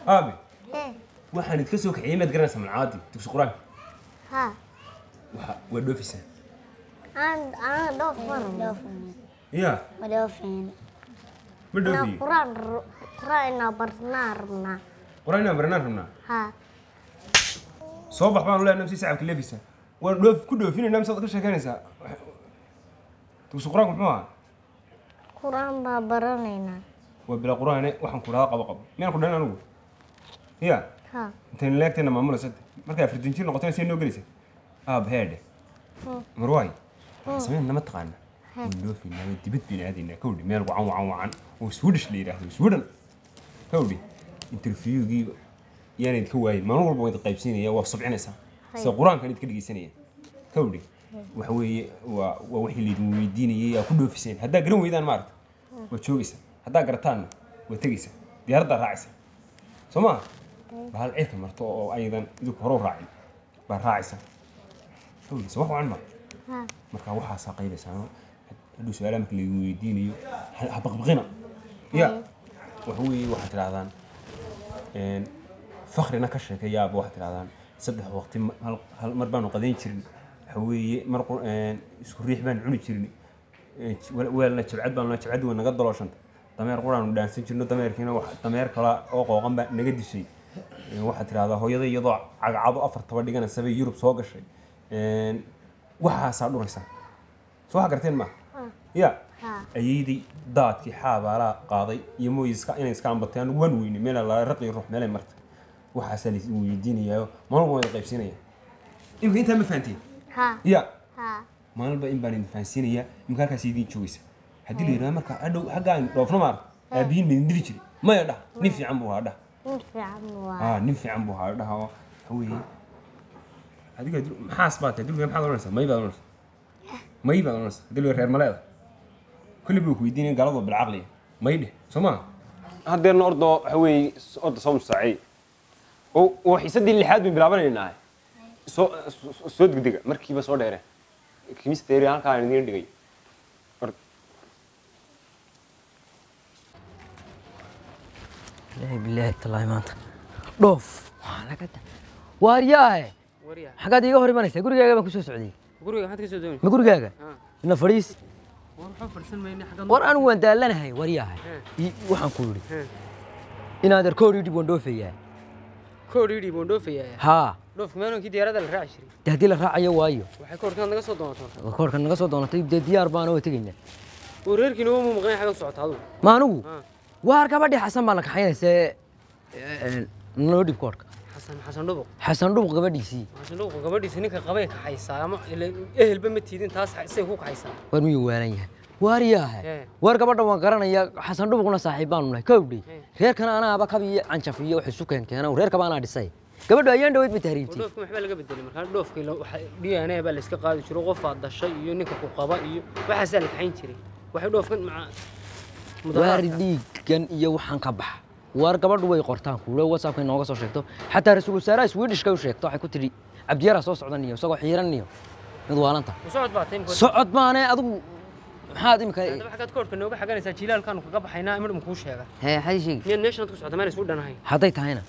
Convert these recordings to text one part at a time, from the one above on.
Aabe waxaan idinka soo kiciyey maad garanaysaa malcaadi dugsi qur-aanka. Haa. Waxa waa dhoofaysaa. Aan dhoof ma rabno. Ya Ma dhoofayno. Ma Inaa dhoofiyo. Quraan quraan inaa barnaa rabnaa. Qur-aan inaan baranaan rabnaa. Haa. Soo bax baanu leenahay si sacabka leefaysaa. Waan dhoof ku dhoofinayna misaad ka sheekanaysaa? Dugsi qur-aanku muxuu ahaa? Quraan baa baranaynaa. Waa bila qur-aane waxaan ku dhahaa qabo qabo. Miyaan ku dhahan anigu? Ya Haa. Intayna leegtayna maamulaysa markay 40 jir noqotayna see noo gelaysa. Aab heedhe. Marwaay waxaan sameyn nama taqaana. Waan dhoofinaa, waa dibad bayna aadaynaa kawdhi, meel wacan wacan wacan oo Swedish la yidhaahdo, Sweden kawdhi. Interviewgii yaana idinka waayin, maalin walba waan idin qaybsiinaya, waa subcinaysaa sida qur-aankan idinka dhegeysanaya kawdhi. Waxa weeye waa wixii laydin weydiinayay aa ku dhoofiseen. Haddaa garan weydaan maaragta waa joogaysaa, haddaa garataanna waa tegaysaa, diyaaraddaa raacaysa soo maha? Bahal cirka marto oo aydan idinku hore u raacin baa raacaysa kawdhi. Soo wax wacan maa? Haa. Marka waxaasaa qaybaysaa hadhow su-aalaha marka laydin weydiinayo ha baqbaqina. Ya waxa weeye waxaad tidhahdaan fakrina ka sheekeeyaaba, waxaad tidhahdaan 3 waqti hal mar baanu qadayn jirin, waxa weeye mar isku riix baanu cuni jirin, weelna jabcad baanu jabcaddi way naga dalooshanta, dameer quraanu dhaansan jirno, dameerkiina dameer kale oo qooqan baa naga dishay. Waxaad tidhahdaa hooyada iyadoo cagcado 4 taba dhiganaysa bay Yurub soo gashay. Waxaasaa dhuraysaa soo waxa garteen ma ya? Haa. Ayeydii daadkii xaabaalaa qaaday iyo mooy iska inay iska ambatay, anigu waan weynay meel la raqi ruux meelay martay. Waxaasaa lais weydiinayaa maalin walba, waan idin qaybsiinaya. Imika intaa ma fahanteen? Haa. Ya Haa. Maalinba in baan idin fahansiinayaa. Imika halkaas idiin joogaysa haddii la yidhahdo marka hadhow xagga aynu dhoofno maarta aabihiin ma idin dili jiray? Maya dhah, nin fiican buu ahaa dhah. Nin fiican waa. Aa nin fiican buu ahaa dhaha. Oo waxa weeye adiga maxaas baa tahay dulka maxaad oranaysaa? May baad oranaysaa, may baad oranaysaa hadii la reer maleeda kulli buu ku weydiinaya gaaladu bilcaqliya, may dheh soo maa? Haddeerna ordoo waxa weeye orda soo musaacey oo xiisadii lixaad baynu bilaabanaynaa. Soo degdega markiiba soo dheere chemistry halkaa aan idiin dhigay. Ilaahay bilaahi tallaahi maanta dhoof waxaa laga da waaryaahe. Waryaa. Xaggaad iiga hor imanaysaa? Gurigaaga baan kusoo socday. Guriga maxaad ka soo doonaysaa? Ma gurigaaga? Ah. Ina fadhiis. War waxaan fadhiisan mayna xaggaad. War anigu waan daalanahay waryaahe. Waxaan ku yidhi inaad erkoor ii dhib, waan dhoofayaa. Koodh ii dhiib, waan dhoofayaa. Haa. Dhoofka meelonkii diyaaradda la raaci jiray? Dee haddii la raacayo waayo. Waxay koodhkaad naga soo doonataa. Koorka naga soo doonatay dee diyaar baana, waa tegaynaa. Oo reerkiina waa muu maqnay, xaggaad u socotaa adigu? Ma anigu? Ah. Waar gabadhii Xasan baa la kaxaynaysee, noo dhib koorka. Xasan, Xasan Dhubuq? Xasan Dhubuq gabadhiisii. Xasan Dhubuq gabadhiisa ninka qabay kaxaysaa ama ehelba ma tiidin, taas say ku kaxaysaa? War miyuu waalan yahay waaryaahe? War gabadha waan garanayaa, Xasan Dhubuqna saaxiib baanu nahay kowdhi. Reerkana anaaba kab iyo canjaf iyo wax isu keenkeena, reerkaba anaa dhisay. Gabadhu ayaan dhaweyd ma oo tahriibtay. Dhoofka waxbaa laga bedelay markaa. Dhoofka ila waxa DNA baa la iska qaadi jiro, qofaad dhashay iyo ninka ku qaba iyo waxaasaa la kaxayn jiray. Waxay dhoofkan maca waar mudaharaadka. Dhiiggan iyo waxaan ka baxa. Waar gabadhu way qortaan kuule WhatsAppka inooga soo sheegto, xataa ra-iisul wasaaraha Swedishka u sheegto. Waxay ku tidhi Cabdiyaraa soo socdan iyo isagoo xiiran iyo mid waalanta. Socod baa tahay imika. Socod maane, adigu maxaad imika? Haddaba xaggaad koodhka nooga xaganaysaa? Jilaalkaanu kaga baxaynaa imidh ma kuu sheega? Hee, xay sheegi. Miyaad meeshan aad ku socota maan Sweden ahayn? Hadday tahayna?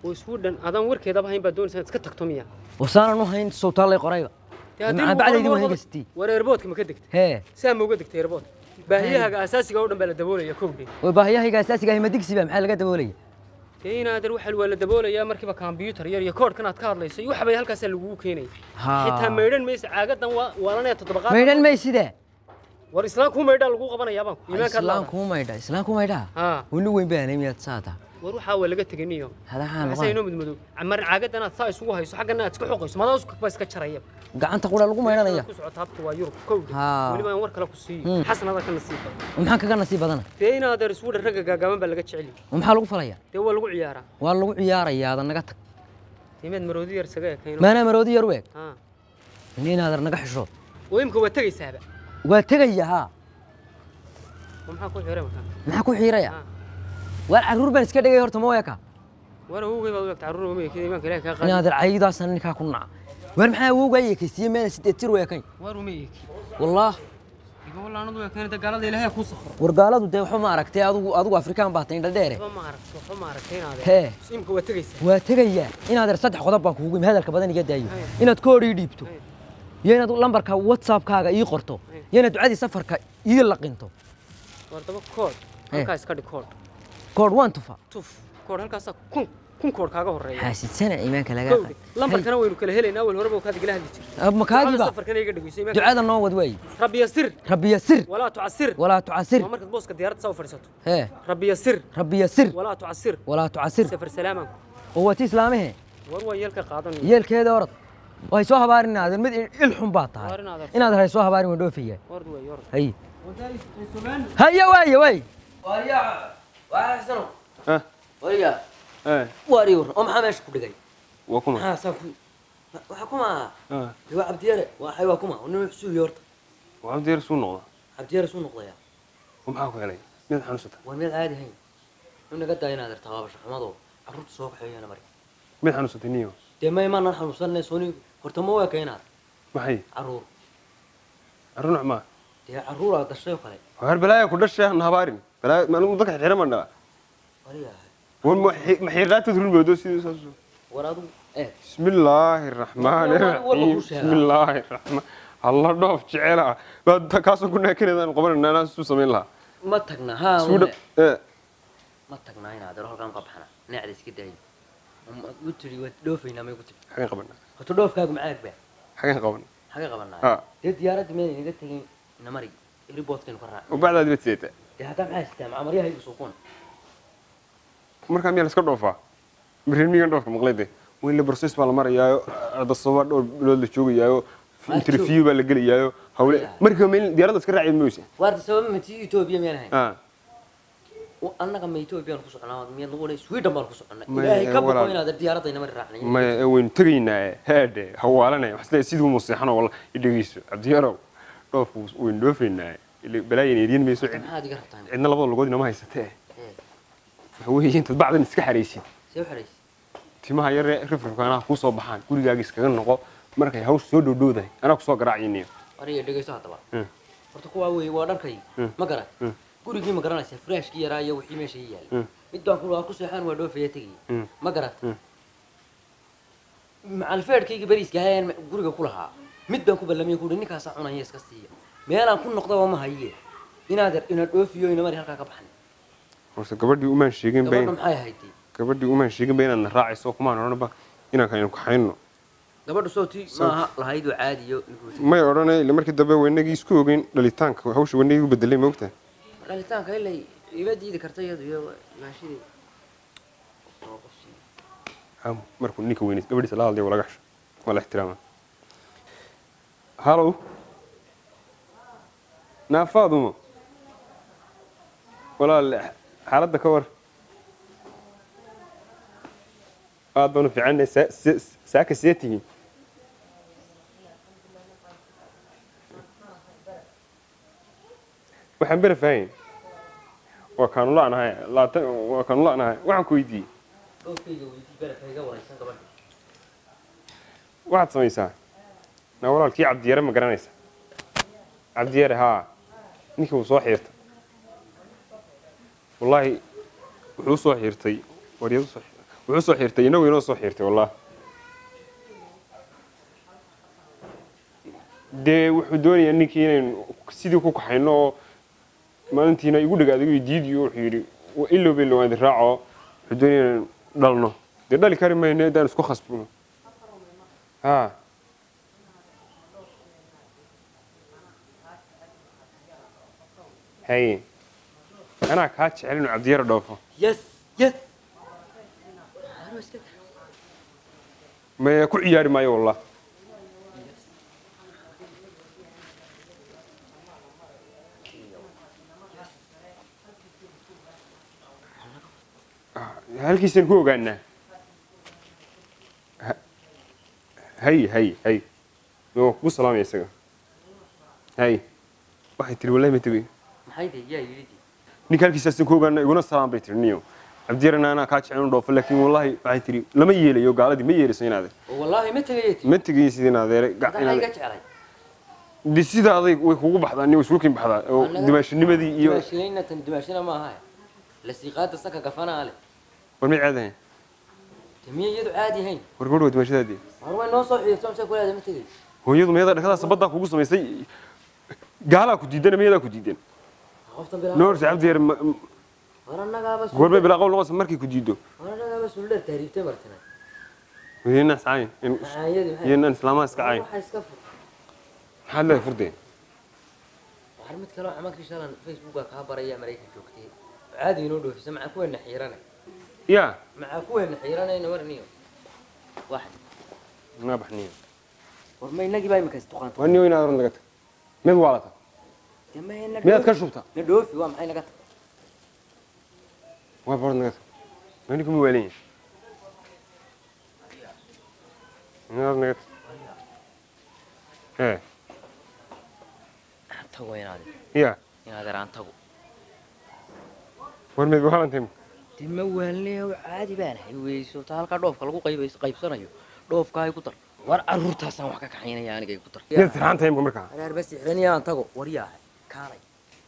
Oo Sweden adaan warkeedaba hayn baad doonaysaa inaad iska tagto miya? Wasaanan u hayn sawtaa lay qorayba. Dee haddii maxaa lagu bacdaydi qoro waan hagastii. War airportka ma ka degtay? Hee. Saa ma uga degtay airport? Baahiyahaaga asaasiga oo dhan baa la daboolaya kowdhe. Way baahiyahayga asaasiga ahi ma digsi ba maxaa laga daboolaya? Dee inaadan waxa waa la daboolayaa markiiba computer yar iyo koodhkan aad ka hadlayso iyo waxbay halkaasaa lagugu keenaya. Haa. Xitaa maydhan maysa caagadan waa waalanaya toddoba qaad. Maydhan mayside. War islaan kuu maydhaa lagu qabanayaa baan iimaankaad Islaan laada. Kuu maydha, islaan kuu maydhaa. Haa. Wani weyn baan miyaad saata? War waxaa waa laga tegay niyo. Hadahaan. Maxaa inoo mudmadow mar caagadan aad saa isugu hayso, xaggana aad iska xoqayso, madaa isku ba iska jaraya. Gacanta qura lagu maydhanaya. Ku socota habka waa Yurub kowdhe. Haa. Weliba aan war kale ku siiyo, Xasan adaa ka nasiib badan. Maxaan kaga nasiib badana? Dee inaadeer Sweden ragga gaagaaban baa laga jecel yahay. Maxaa lagu falaya? Dee waa lagu ciyaaraa. Waa lagu ciyaarayaa, adan naga tag. Dee miyaad maroodi yar isaga ekayno? Maanaa maroodi yar u eg? Haa. Inaadan naga xishood. Oo imika waa tegaysaaba? Waa tegaya haa. Oo maxaa ku xiray markaa? Maxaa ku xiiraya? Haa. Waar carruur baan iska dhigay horta, ma weeka? War awowgay baad u egta, carruur uma ekid, iimaanka Ilaahay kaa qaadi. Inaadan caydaasan ninkaa ku naca. Waar maxaa awowgaa yeekaysiiye meena 8 jir u ekayn? War uma eki. Wallaah. Wallah anadu waa keenada gaalada Ilaahay ku sakhro. War gaaladu dee waxba ma aragtay, adigu Afrikaan baa tahay indha dheere. Waxba ma aragto, waxba ma aragtay inaad. Hee. Imka waa tagaysaa. Waa tegayaa inaad 3 qodob baan kuugu imi, hadalka badan iga daayo. Inaad koodh ii dhiibto, iyo inaad lambarka WhatsApp-kaaga ii qorto, iyo inaad ducadii safarka ii laqinto. War daba kood. Halkaas iska dhig kood. Koodh waan tufa. Tuf. Kood halkaas 1000 kood kaaga horeeya. Xaasidsana iimaanka lagaa Kowdi. Lambarkana waynu kala helaynaa, awal horeba kaad igala hadli jirtay. Makaagiba. Safarkana iga dhageyso iimaanka. Ducada noo wad waaye. Rabbi yasir. Rabbi yasir. Walaa tucasir. Walaa tucasir. Waa markaad booska diyaaradda saa u fadhiisato. Hee. Rabbi yasir. Rabbi yasir. Walaa tucasir. Walaa tucasir. Safar salaaman. Oo waa ti islaamahe. War waa yeelka qaadanaya. Yeelkeeda orod. Way soo habaarin inaad mid il xun baa tahay. War inaad Inaad hay soo habaarin waan dhoofayaa. War way orod. Hay. Haya waaye waay. Wariya. Waa xasano. Ha. Wariya. Ee. Wariyo. Oo maxaa meesha ku dhigay? Waa kuma. Maxaa saa ku? Waxa kuma? Ha. Waa Cabdiyare. Waa xay waa kuma. Inuu xusuu yoorta. Waa Cabdiyare suu noqda. Cabdiyare suu noqdaya. Maxaa ku helay? Mid xanuunsata. Waa mid caadi ahayn. Inuu naga daa inaad irtaa baabasha xumado. Carruurta soo kaxeeyana mari. Mid xanuunsatay niyo. Dee ma imaan xanuunsanay sooni horta ma waa keenaad. Maxay? Carruur. Carruur nooc ma? Dee carruur aad dhashay oo kale. War balaaya ku dhashay na habaarin. Balaaya ma anigu dadka xiran ma dhaa. Wariya. War ma xiiraatad run moodo sidii saas. War adigu ee. Bismillaahi rahmaani rahiim. Bismillaahi rahmaan. Allah dhoof jecela. Baad kaasoo ku naakinayaan qabanayna anaa suu samayn lahaa. Ma tagna ha. Suu dhab ee. Ma tagna inaad halkan ka baxna. Neecda iska daay. U tiri waa dhoofaynaa ma igu tiri. Xagan qabanaa. Horta dhoofkaagu macaag baa. Xagan qabanaa. Xagan qabanaa. Ha. Dee diyaaradda meel inaga tagin namari riboodkaynu ka raacnay. Ubacdaad baad sidataa. Dee haddaa maxaa sitaa macamaryaha igu suuqoon. Markaa miyaa la iska dhoofaa? Reer miyigan dhoofka maqlay dee. Weyn la process baa la marayaayo, ardasaba dhowr bilood la joogayaayo, interview baa la gelayaayo, hawle markaa meel diyaaradda iska raacay mooyse. Waarta sabab ma tii Itoobiya miyaan ahayn? Ha. Annaga ma Itoobiya ku soconaa miyaad nagu odhan Sweden baan ku soconnaa. Ilaahay ka boqo inaad diyaaradda inama raacnay. Ma waynu tegaynaa heedhe hawaalanay wax isla sidii uma seexano walla i dhegeyso Cabdiyarow dhoofku waynu dhoofaynaa ilaa balaayan eedin mayso cid. Maxaad iga rabtaa? Cidna labada lugood inama haysatee. Waxa weeye intaad bacdan iska xareysid. See u xareysid? Timaha yar rifrifka anaa ku soo baxaan gurigaaga iskaga noqo markay hawshu soo dhowdhowdahay anaa ku soo garaacayniyo. Aniga dhegeyso haddaba. Horta kuwaa weeye waa dharkay ma garat. Gurigii ma garanaysaa furaashkii yaraa iyo wixii meesha ii yaalay. Mid baan ku ku seexaan waa dhoofaya tegay. Ma garat. Macalfeedhkayga bariiska hayaan guriga ku lahaa. Mid baan ku ballamiyay ku ninkaasaa cunaya iska siiya. Meelaan ku noqdo ma haye. Inaad dhoofiyo ina mari halkaa ka baxan. Horta gabadhii umaan sheegin bay. Gabadhu maxay ahayd? Gabadhii umaan sheegin bay inaad raacayso kumaan oranba inaan kaynu ku xayno. Gabadhu soo tii maaha lahayd oo caadiyo. May oranay ila markii dambe weynagii isku ogeyn dhalitaanka hawsha weynagii u bedelay ma ogtahay? Dhalitaanka ilay ima diidi karta iyadu iyo maashidii. Markuu ninka weynays gabadhiisa la hadlay waa laga xisho waa la ixtiraama. Hallow. Naafaadumo. Walaal xaaladda ka war. Aad baan u fiicannahay saaka see tihiin. Waxaan bera fahayn. Waa kaanu la'nahay laatan waa kaanu la'nahay waxaan ku weydiiyey. Dhoofkayga weydii barafayga waraysan gabadha. Waxaad samaysaa? Na walaalkii Cabdiyare ma garanaysaa? Cabdiyare haa. Ninkii wuu soo xiirtay. Wallaahi wuxuu soo xiirtay waryadu soo wuxuu soo xiirtay inagu inoo soo xiirtay wallaahi. Dee wuxuu doonayaa ninkii inaynu sidii ku kaxayno oo maalintiina igu dhig adigu diidiyo wuxuu yidhi ilowba ilow aan idin raaco wuxuu doonayaa inaynu dhalno. Dee dhali kari mayno haddaan isku khasbno. Haa. Haye. Anaa kaa jecel inuu Cabdiyare dhoofo. Yes, yes. Ma ku ciyaari maayo wallah. Halkiisaan ku ogaanaa. Hay hay hay. Waa kugu salaamaya isaga. Hay. Waxay tiri wallahi ma tegay. Maxay tahay yaa yidhi? Ninka halkiisaasaan ku ogaanaa iguna salaam bay tiri niyo. Cabdiyarena anaa kaa jecel inuu dhoofo laakiin wallahi waxay tiri lama yeelayo gaaladii ma yeelayso inaad. Wallahi ma tegay tiri. Ma tegaysid inaad Maxay iga jeclay? De sida aday way kugu baxdaa, ni way isku kin baxdaa oo dimaashinimadii iyo dimaashinayna tan dimaashina ma aha. Lasiiqaada saka gafanaa leh. War may caadahayn? Miya iyadu caadi ahayn? War gabadh waa dimaashadaadii. War way noo soo xiirto mise kulaada ma tegay. Hooyadu miyada dhakadaas baddaa kugu samaysay, gaalaa ku diidan, miyadaa ku diidan? Qoftan bilaa Noor Cabdi Yar. War annagaaba Goormay bilaa qowl noqonaysa markay ku diido? War annagaaba suldheer tahriibtay martina. Weyna iscayn. Caayadii maxay? Iyana islaamaha iska cayn. Waxa iska fur. Maxaad leedahay furdeen? War mid kale oo camankii shalan Facebooka kaa baraya, Maraykan joogtay, caadi inoo dhoofisa macaa kuweena xiiranay. Yaa macaa kuweena xiiranayna marniyo waxad naa baxniyo. War ma inagii baa imika istuqaanta? Waa niyo inaad oran naga tag mid waalata. Dee ma ina miyaad ka shubta? Na dhoofi, waa maxay naga tag? Waa boor naga tag, ma ninku ma waalan yahay? Inaad naga tag hee. Aan tago inaade. Yaa inaad aan tago. War mid waalantay? Dee ma waalnayo, caadi baan ahay weyso ta halkaa dhoofka lagu qaybsanayo, dhoofka ay ku dar. War carruurtaasaan wax ka kaxaynaya, aniga ay ku dar. Miyaad sirxaan tahay imka markaa? Areer bas xiraniya aan tago. War yaa kaalay,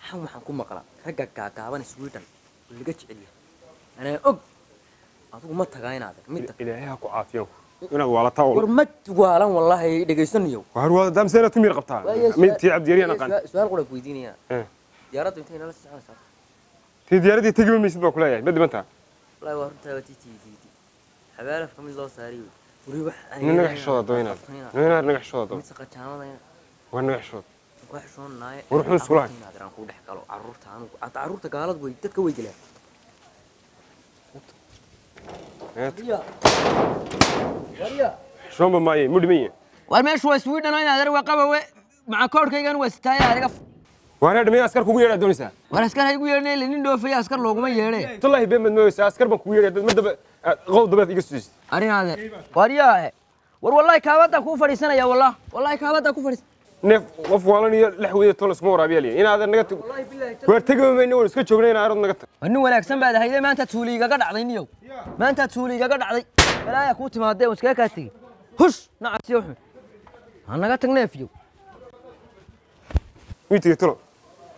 xan waxaan ku maqlaa ragga gaagaaban Sweden oo laga jecel yahay. Anaa og adigu ma tagaa inaad mid tag. Ilaahay ha ku caafiyo inaad waalataa. War ma waalan wallaahi, dhegaysanayo. War waa daam seena tumir qabtaa mid tii Cabdi Yar aqaan. Su'aal qura ku weydiinaya. Eh. Diyaaraddu intay nala soconaysaa? Tii diyaaradii tegi maysid baa kuleeyahay, ma dhimantaa? Wallaahi waa runtaa, waa tii xabaalafka mid loo saariyo weli wax aan Nin naga xishooda doo inaad nin naga xishooda doo. Mid saqajaamadan. War naga xishooda. Ku xishoonaay. War wuxuu isula inaad aan ku dhex galo carruurta, anigu carruurta gaalad way dadka way dilaan. Xishoonba maaye, mu dhiman yahay? War meeshu waa Sweden oo inaad waa qabawe maca koodhkaygan waa sitaaya adiga. Waana dhimay, askar kugu yeedhaa doonaysaa? War askar ha igu yeedhnay, nin dhoofaya askar looguma yeedhe. Wallaahi been maad mooysaa, askar baan kugu yeedhay ma daba qow dabeed iga suusid. Arinaade war yaa war wallahi kaabadaan kuu fadhiisanaya, wallah wallahi kaabadaan ku fadhiisan. Neef qof waalan iyo lex weeye toon iskuma waraabiya liya inaadan naga tag. Waar tegi mayno, waan iska joognay, inaa arod naga tag. Waa nin wanaagsan baad ahayde, maanta tuuli igaga dhacday niyow, maanta tuuli igaga dhacday, balaaya kuu timaadee oo iskaga kaa tegi. Hush nacasiyo xun, ha naga tag neefiyow. Wii tegey tulo,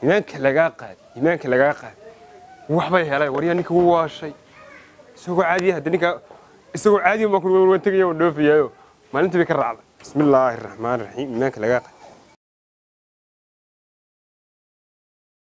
iimaanka lagaa qaad, iimaanka lagaa qaad, waxbay helay. Waryaa ninka wuu waashay isagoo caadiya, hadda ninka isagoo caadiya baan ku waan tegaya, waan dhoofayaayo maalintii bay ka raacday. Bismillaahi raxmaani raxiim, iimaanka lagaa qaad.